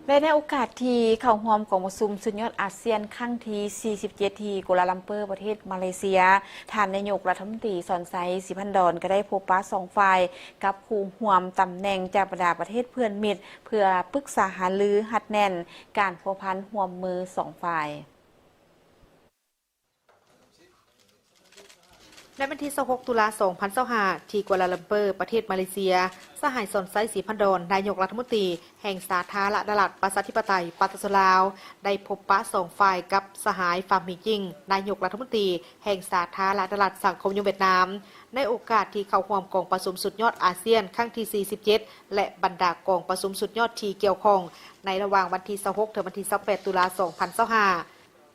ແລະ ໃນໂອກາດທີ່ເຂົ້າຮ່ວມກອງປະຊຸມສຸດຍອດອາຊຽນຄັ້ງທີສີ່ສິບເຈັດ ທີ່ກົວລາລັມເປີ ປະເທດມາເລເຊຍ, ທ່ານນາຍົກລັດຖະມົນຕີ ສອນໄຊ ສີພັນດອນ ກໍໄດ້ພົບປະສອງຝ່າຍກັບຜູ້ຮ່ວມຕຳແໜ່ງຈາກບັນດາປະເທດເພື່ອນມິດ ເພື່ອປຶກສາຫາລືຮັດແໜ້ນການພົວພັນຮ່ວມມືສອງຝ່າຍ. ໃນວັນທີຊາວຫົກ ຕຸລາ ສອງພັນຊາວຫ້າ ທີ່ກົວລາລັມເປີ ປະເທດມາເລເຊຍ, ສະຫາຍ ສອນໄຊ ສີພັນດອນ ນາຍົກລັດຖະມົນຕີແຫ່ງສາທາລະນະລັດ ປະຊາທິປະໄຕ ປະຊາຊົນລາວ ໄດ້ພົບປະສອງຝ່າຍກັບສະຫາຍ ຟາມ ມິງຈິງ ນາຍົກລັດຖະມົນຕີແຫ່ງສາທາລະນະລັດສັງຄົມນິຍົມຫວຽດນາມ ໃນໂອກາດທີ່ເຂົ້າຮ່ວມກອງປະຊຸມສຸດຍອດອາຊຽນຄັ້ງທີສີ່ສິບເຈັດ ແລະ ບັນດາກອງປະຊຸມສຸດຍອດທີ່ກ່ຽວຂ້ອງ ໃນລະຫວ່າງວັນທີຊາວຫົກ ເຖິງວັນທີຊາວແປດ ຕຸລາ ສອງພັນຊາວຫ້າ.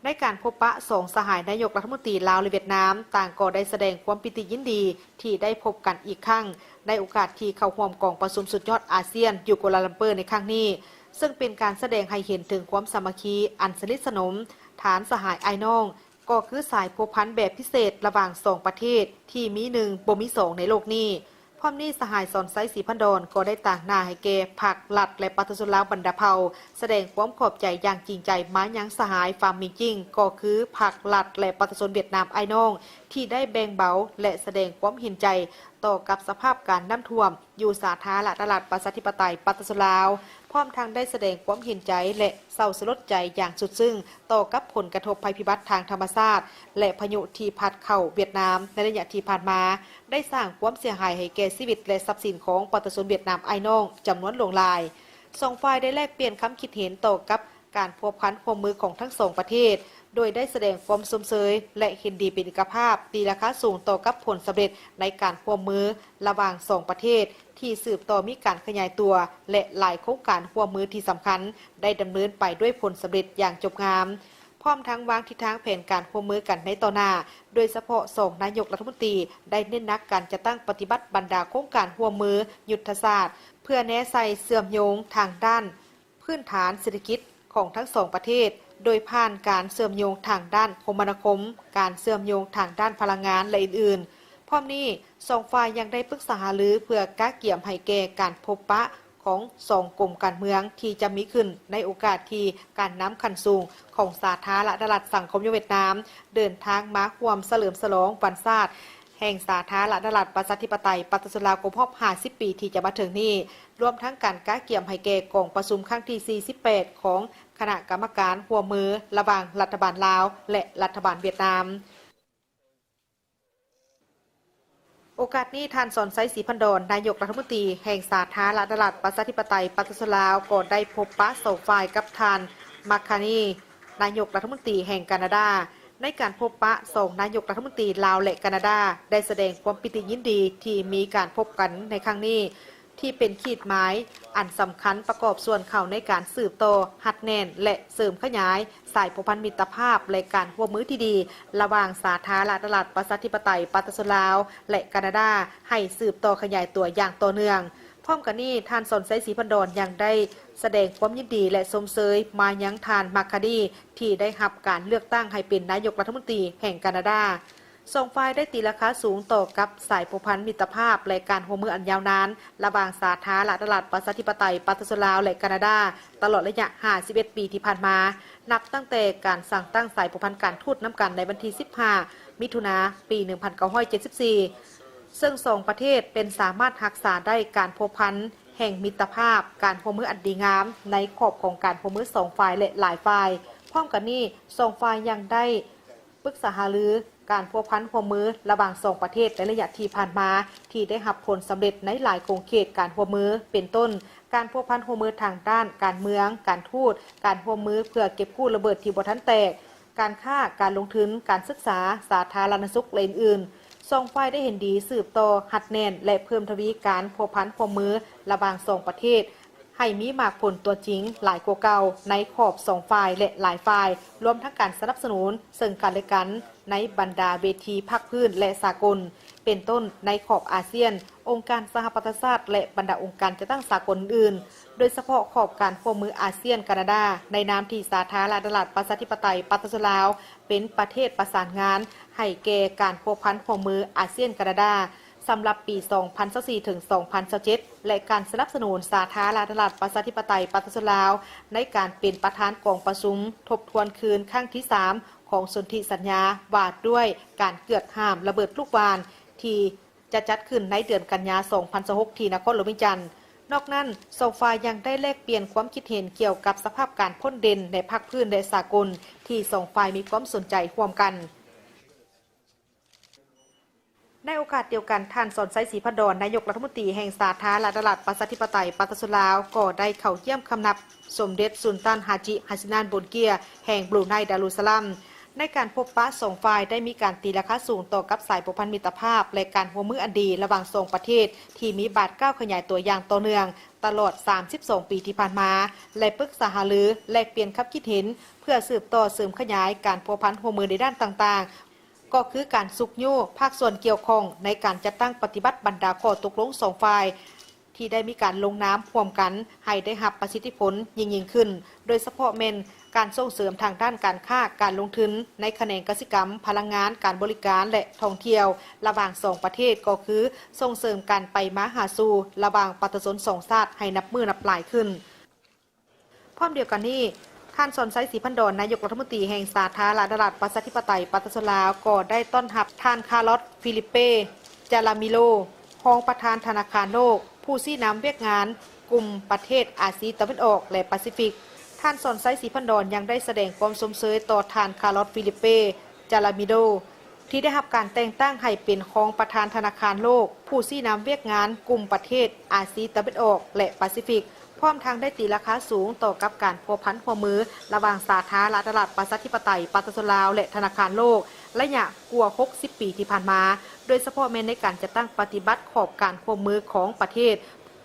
ໃນການພົບປະສອງສະຫາຍນາຍົກລັດຖະມົນຕີລາວ ແລະ ຫວຽດນາມ ຕ່າງກໍໄດ້ສະແດງຄວາມປີຕິຍິນດີທີ່ໄດ້ພົບກັນອີກຄັ້ງ ໃນໂອກາດທີ່ເຂົ້າຮ່ວມກອງປະຊຸມສຸດຍອດອາຊຽນຢູ່ກົວລາລັມເປີໃນຄັ້ງນີ້, ເຊິ່ງເປັນການສະແດງໃຫ້ເຫັນເຖິງຄວາມສາມັກຄີອັນສະໜິດສະໜົມ, ທ່ານສະຫາຍອ້າຍນ້ອງ ກໍຄືສາຍພົວພັນແບບພິເສດລະຫວ່າງສອງປະເທດທີ່ມີໜຶ່ງບໍ່ມີສອງໃນໂລກນີ້. ພ້ອມນີ້ສະຫາຍ ສອນໄຊ ສີພັນດອນ ກໍໄດ້ຕາງໜ້າໃຫ້ແກ່ພັກລັດ ແລະ ປະຊາຊົນລາວບັນດາເຜົ່າ ສະແດງຄວາມຂອບໃຈຢ່າງຈິງໃຈມາຍັງສະຫາຍ ຟາມ ມິງຈິງ ກໍຄືພັກລັດ ແລະ ປະຊາຊົນຫວຽດນາມອ້າຍນ້ອງ ທີ່ໄດ້ແບ່ງເບົາ ແລະ ສະແດງຄວາມເຫັນໃຈຕໍ່ກັບສະພາບການນ້ຳຖ້ວມຢູ່ສາທາລະນະລັດ ປະຊາທິປະໄຕ ປະຊາຊົນລາວ, ພ້ອມທັງໄດ້ສະແດງຄວາມເຫັນໃຈ ແລະ ເສົ້າສະຫຼົດໃຈຢ່າງສຸດຊຶ້ງຕໍ່ກັບຜົນກະທົບໄພພິບັດທາງທຳມະຊາດ ແລະ ພາຍຸທີ່ພັດເຂົ້າຫວຽດນາມໃນໄລຍະທີ່ຜ່ານມາ ໄດ້ສ້າງຄວາມເສຍຫາຍໃຫ້ແກ່ຊີວິດ ແລະ ຊັບສິນຂອງປະຊາຊົນຫວຽດນາມອ້າຍນ້ອງຈຳນວນຫຼວງຫຼາຍ. ສອງຝ່າຍໄດ້ແລກປ່ຽນຄຳຄິດເຫັນຕໍ່ກັບການພົວພັນຮ່ວມມືຂອງທັງສອງປະເທດ, ໂດຍໄດ້ສະແດງຄວາມຊົມເຊີຍ ແລະ ເຫັນດີເປັນເອກະພາບ, ຕີລາຄາສູງຕໍ່ກັບຜົນສຳເລັດໃນການຮ່ວມມືລະຫວ່າງສອງປະເທດ ທີ່ສືບຕໍ່ມີການຂະຫຍາຍຕົວ ແລະ ຫຼາຍໂຄງການຮ່ວມມືທີ່ສຳຄັນໄດ້ດຳເນີນໄປດ້ວຍຜົນສຳເລັດຢ່າງຈົບງາມ, ພ້ອມທັງວາງທິດທາງແຜນການຮ່ວມມືກັນໃນຕໍ່ໜ້າ, ໂດຍສະເພາະສອງນາຍົກລັດຖະມົນຕີໄດ້ເນັ້ນໜັກການຈັດຕັ້ງປະຕິບັດບັນດາໂຄງການຮ່ວມມືຍຸດທະສາດ ເພື່ອແນໃສ່ເຊື່ອມໂຍງທາງດ້ານພື້ນຖານເສດຖະກິດຂອງທັງສອງປະເທດ, ໂດຍຜ່ານການເຊື່ອມໂຍງທາງດ້ານຄົມມະນາຄົມ, ການເຊື່ອມໂຍງທາງດ້ານພະລັງງານ ແລະ ອື່ນໆ. ພ້ອມນີ້, ສອງຝ່າຍຍັງໄດ້ປຶກສາຫາລືເພື່ອກະກຽມໃຫ້ແກ່ການພົບປະຂອງສອງກົມການເມືອງທີ່ຈະມີຂຶ້ນໃນໂອກາດທີ່ການນຳຂັ້ນສູງຂອງສາທາລະນະລັດສັງຄົມນິຍົມຫວຽດນາມເດີນທາງມາຮ່ວມສະເຫຼີມສະຫຼອງວັນຊາດແຫ່ງສາທາລະນະລັດປະຊາທິປະໄຕປະຊາຊົນລາວຄົບຮອບຫ້າສິບປີທີ່ຈະມາເຖິງນີ້, ລວມທັງການກະກຽມໃຫ້ແກ່ກອງປະຊຸມຄັ້ງທີສີ່ສິບແປດຂອງຄະນະກຳມະການຮ່ວມມືລະຫວ່າງລັດຖະບານລາວ ແລະ ລັດຖະບານຫວຽດນາມ. ໂອກາດນີ້, ທ່ານ ສອນໄຊ ສີພັນດອນ ນາຍົກລັດຖະມົນຕີແຫ່ງສາທາລະນະລັດປະຊາທິປະໄຕປະຊາຊົນລາວ ກໍໄດ້ພົບປະສອງຝ່າຍກັບທ່ານ ມາກຄານີ ນາຍົກລັດຖະມົນຕີແຫ່ງການາດາ. ໃນການພົບປະ, ສອງນາຍົກລັດຖະມົນຕີລາວ ແລະ ການາດາ ໄດ້ສະແດງຄວາມປີຕິຍິນດີທີ່ມີການພົບກັນໃນຄັ້ງນີ້ ທີ່ເປັນຂີດໝາຍອັນສຳຄັນປະກອບສ່ວນເຂົ້າໃນການສືບຕໍ່, ຮັດແໜ້ນ ແລະ ເສີມຂະຫຍາຍສາຍພົວພັນມິດຕະພາບ ແລະ ການຮ່ວມມືທີ່ດີລະຫວ່າງສາທາລະນະລັດປະຊາທິປະໄຕປະຊາຊົນລາວ ແລະ ການາດາ ໃຫ້ສືບຕໍ່ຂະຫຍາຍຕົວຢ່າງຕໍ່ເນື່ອງ. ພ້ອມກັນນີ້, ທ່ານ ສອນໄຊ ສີພັນດອນ ຍັງໄດ້ສະແດງຄວາມຍິນດີ ແລະ ຊົມເຊີຍມາຍັງທ່ານ ມາກຄານີ ທີ່ໄດ້ຮັບການເລືອກຕັ້ງໃຫ້ເປັນນາຍົກລັດຖະມົນຕີແຫ່ງການາດາ. ສອງຝ່າຍໄດ້ຕີລາຄາສູງຕໍ່ກັບສາຍພົວພັນມິດຕະພາບ ແລະ ການຮ່ວມມືອັນຍາວນານລະຫວ່າງສາທາລະນະລັດປະຊາທິປະໄຕປະຊາຊົນລາວ ແລະ ການາດາ ຕະຫຼອດໄລຍະຫ້າສິບເອັດປີທີ່ຜ່ານມາ, ນັບຕັ້ງແຕ່ການສ້າງຕັ້ງສາຍພົວພັນການທູດນຳກັນໃນວັນທີສິບຫ້າ ມິຖຸນາ ປີໜຶ່ງພັນເກົ້າຮ້ອຍເຈັດສິບສີ່ ເຊິ່ງສອງປະເທດເປັນສາມາດຮັກສາໄດ້ການພົວພັນແຫ່ງມິດຕະພາບ, ການຮ່ວມມືອັນດີງາມໃນຂອບຂອງການຮ່ວມມືສອງຝ່າຍ ແລະ ຫຼາຍຝ່າຍ. ພ້ອມກັນນີ້, ສອງຝ່າຍຍັງໄດ້ ປຶກສາຫາລືການພົວພັນຮ່ວມມືລະຫວ່າງສອງປະເທດໃນໄລຍະທີ່ຜ່ານມາ ທີ່ໄດ້ຮັບຜົນສຳເລັດໃນຫຼາຍຂົງເຂດການຮ່ວມມື ເປັນຕົ້ນ ການພົວພັນຮ່ວມມືທາງດ້ານການເມືອງ, ການທູດ, ການຮ່ວມມືເພື່ອເກັບກູ້ລະເບີດທີ່ບໍ່ທັນແຕກ, ການຄ້າ, ການລົງທຶນ, ການສຶກສາ, ສາທາລະນະສຸກ ແລະ ອື່ນໆ. ສອງຝ່າຍໄດ້ເຫັນດີສືບຕໍ່, ຮັດແໜ້ນ ແລະ ເພີ່ມທະວີການພົວພັນຮ່ວມມືລະຫວ່າງສອງປະເທດ ໃຫ້ມີໝາກຜົນຕົວຈິງຫຼາຍກວ່າເກົ່າໃນຂອບສອງຝ່າຍ ແລະ ຫຼາຍຝ່າຍ, ລວມທັງການສະໜັບສະໜູນເຊິ່ງກັນ ແລະ ກັນໃນບັນດາເວທີພາກພື້ນ ແລະ ສາກົນ, ເປັນຕົ້ນໃນຂອບອາຊຽນ, ອົງການສະຫະປະຊາຊາດ ແລະ ບັນດາອົງການຈັດຕັ້ງສາກົນອື່ນໆ, ໂດຍສະເພາະຂອບການຮ່ວມມືອາຊຽນ-ການາດາ ໃນນາມທີ່ສາທາລະນະລັດປະຊາທິປະໄຕປະຊາຊົນລາວ ເປັນປະເທດປະສານງານໃຫ້ແກ່ການພົວພັນຮ່ວມມືອາຊຽນ-ການາດາ. ສຳລັບປີສອງພັນຊາວສີ່ ເຖິງ ສອງພັນຊາວເຈັດ ແລະ ການສະໜັບສະໜູນສາທາລະນະລັດ ປະຊາທິປະໄຕ ປະຊາຊົນລາວ ໃນການເປັນປະທານກອງປະຊຸມທົບທວນຄືນຄັ້ງທີສາມ ຂອງສົນທິສັນຍາວ່າດ້ວຍການເກືອກຫ້າມລະເບີດລູກຫວ່ານ ທີ່ຈະຈັດຂຶ້ນໃນເດືອນກັນຍາ ສອງພັນຊາວຫົກ ທີ່ນະຄອນຫຼວງວຽງຈັນ. ນອກນັ້ນ, ສອງຝ່າຍຍັງໄດ້ແລກປ່ຽນຄວາມຄິດເຫັນກ່ຽວກັບສະພາບການພົ້ນເດັ່ນໃນພາກພື້ນ ແລະ ສາກົນ ທີ່ສອງຝ່າຍມີຄວາມສົນໃຈຮ່ວມກັນ. ໃນໂອກາດດຽວກັນ, ທ່ານ ສອນໄຊ ສີພັນດອນ ນາຍົກລັດຖະມົນຕີແຫ່ງສາທາລະນະລັດ ປະຊາທິປະໄຕ ປະຊາຊົນລາວ ກໍໄດ້ເຂົ້າຢ້ຽມຄຳນັບສົມເດັດສຸນຕັນ ຮາຈິ ຮັດຊິນານ ໂບນເກຍ ແຫ່ງບຣູໄນ ດາຣຸດສະລາມ. ໃນການພົບປະ, ສອງຝ່າຍໄດ້ມີການຕີລາຄາສູງຕໍ່ກັບສາຍພົວພັນມິດຕະພາບ ແລະ ການຮ່ວມມືອັນດີລະຫວ່າງສອງປະເທດ ທີ່ມີບາດກ້າວຂະຫຍາຍຕົວຢ່າງຕໍ່ເນື່ອງຕະຫຼອດສາມສິບສອງປີທີ່ຜ່ານມາ ແລະ ປຶກສາຫາລື ແລກປ່ຽນຄຳຄິດເຫັນ ເພື່ອສືບຕໍ່ເສີມຂະຫຍາຍການພົວພັນຮ່ວມມືໃນດ້ານຕ່າງໆ ກໍຄືການຊຸກຍູ້ພາກສ່ວນກ່ຽວຂ້ອງໃນການຈັດຕັ້ງປະຕິບັດບັນດາຂໍ້ຕົກລົງສອງຝ່າຍ ທີ່ໄດ້ມີການລົງນາມຮ່ວມກັນໃຫ້ໄດ້ຮັບປະສິດທິຜົນຍິ່ງໆຂຶ້ນ, ໂດຍສະເພາະແມ່ນການສົ່ງເສີມທາງດ້ານການຄ້າ, ການລົງທຶນໃນຂະແໜງກະສິກຳ, ພະລັງງານ, ການບໍລິການ ແລະ ທ່ອງທ່ຽວ ລະຫວ່າງສອງປະເທດ ກໍຄືສົ່ງເສີມການໄປມາຫາສູ່ລະຫວ່າງປະຊາຊົນສອງຊາດໃຫ້ນັບມື້ນັບຫຼາຍຂຶ້ນ. ພ້ອມດຽວກັນນີ້, ທ່ານ ສອນໄຊ ສີພັນດອນ ນາຍົກລັດຖະມົນຕີແຫ່ງສາທາລະນະລັດ ປະຊາທິປະໄຕ ປະຊາຊົນລາວ ກໍໄດ້ຕ້ອນຮັບທ່ານ ຄາລອດ ຟີລິເປ ຈາລາມິໂລ ຮອງປະທານທະນາຄານໂລກ, ຜູ້ຊີ້ນຳວຽກງານກຸ່ມປະເທດອາຊີຕາເວັນອອກ ແລະ ປາຊີຟິກ. ທ່ານ ສອນໄຊ ສີພັນດອນ ຍັງໄດ້ສະແດງຄວາມຊົມເຊີຍຕໍ່ທ່ານ ຄາລອດ ຟີລິເປ ຈາລາມິໂລ ທີ່ໄດ້ຮັບການແຕ່ງຕັ້ງໃຫ້ເປັນຮອງປະທານທະນາຄານໂລກ, ຜູ້ຊີ້ນຳວຽກງານກຸ່ມປະເທດອາຊີຕາເວັນອອກ ແລະ ປາຊີຟິກ, ພ້ອມທັງໄດ້ຕີລາຄາສູງຕໍ່ກັບການພົວພັນຮ່ວມມືລະຫວ່າງສາທາລະນະລັດ ປະຊາທິປະໄຕ ປະຊາຊົນລາວ ແລະ ທະນາຄານໂລກ ໄລຍະກວ່າຫົກສິບປີທີ່ຜ່ານມາ, ໂດຍສະເພາະແມ່ນໃນການຈັດຕັ້ງປະຕິບັດຂອບການຮ່ວມມືຂອງປະເທດ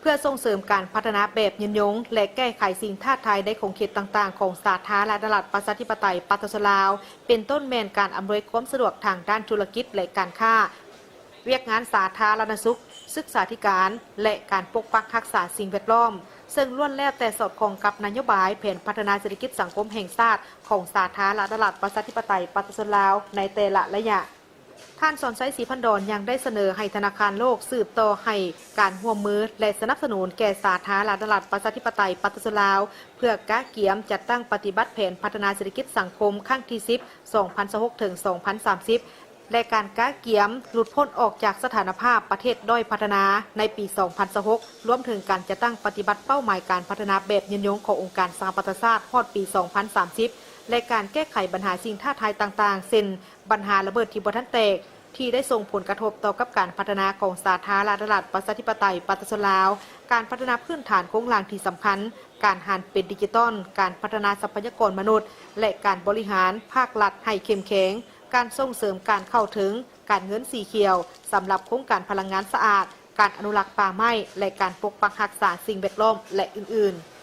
ເພື່ອສົ່ງເສີມການພັດທະນາແບບຍືນຍົງ ແລະ ແກ້ໄຂສິ່ງທ້າທາຍໃນຂົງເຂດຕ່າງໆຂອງສາທາລະນະລັດ ປະຊາທິປະໄຕ ປະຊາຊົນລາວ, ເປັນຕົ້ນແມ່ນການອຳນວຍຄວາມສະດວກທາງດ້ານທຸລະກິດ ແລະ ການຄ້າ, ວຽກງານສາທາລະນະສຸກ, ສຶກສາທິການ ແລະ ການປົກປັກຮັກສາສິ່ງແວດລ້ອມ, ເຊິ່ງລ້ວນແລ້ວແຕ່ສອດຄ່ອງກັບນະໂຍບາຍແຜນພັດທະນາເສດຖະກິດສັງຄົມແຫ່ງຊາດຂອງສາທາລະນະລັດ ປະຊາທິປະໄຕ ປະຊາຊົນລາວ ໃນແຕ່ລະໄລຍະ. ທ່ານ ສອນໄຊ ສີພັນດອນ ຍັງໄດ້ສະເໜີໃຫ້ທະນາຄານໂລກສືບຕໍ່ໃຫ້ການຮ່ວມມື ແລະ ສະໜັບສະໜູນແກ່ສາທາລະນະລັດ ປະຊາທິປະໄຕ ປະຊາຊົນລາວ ເພື່ອກະກຽມຈັດຕັ້ງປະຕິບັດແຜນພັດທະນາເສດຖະກິດສັງຄົມຄັ້ງທີສິບ ສອງພັນຊາວຫົກ ເຖິງ ສອງພັນສາມສິບ ແລະ ການກະກຽມຫຼຸດພົ້ນອອກຈາກສະຖານະພາບປະເທດດ້ອຍພັດທະນາໃນປີສອງພັນຊາວຫົກ ລວມເຖິງການຈັດຕັ້ງປະຕິບັດເປົ້າໝາຍການພັດທະນາແບບຍືນຍົງຂອງອົງການສະຫະປະຊາຊາດຮອດປີສອງພັນສາມສິບ ແລະ ການແກ້ໄຂບັນຫາສິ່ງທ້າທາຍຕ່າງໆ ເຊັ່ນ ບັນຫາລະເບີດທີ່ບໍ່ທັນແຕກ ທີ່ໄດ້ສົ່ງຜົນກະທົບຕໍ່ກັບການພັດທະນາຂອງສາທາລະນະລັດ ປະຊາທິປະໄຕ ປະຊາຊົນລາວ, ການພັດທະນາພື້ນຖານໂຄງລ່າງທີ່ສຳຄັນ, ການຫັນເປັນດິຈິຕອນ, ການພັດທະນາຊັບພະຍາກອນມະນຸດ ແລະ ການບໍລິຫານພາກລັດໃຫ້ເຂັ້ມແຂງ, ການສົ່ງເສີມການເຂົ້າເຖິງການເງິນສີຂຽວສຳລັບໂຄງການພະລັງງານສະອາດ, ການອະນຸລັກປ່າໄມ້ ແລະ ການປົກປັກຮັກສາສິ່ງແວດລ້ອມ ແລະ ອື່ນໆ.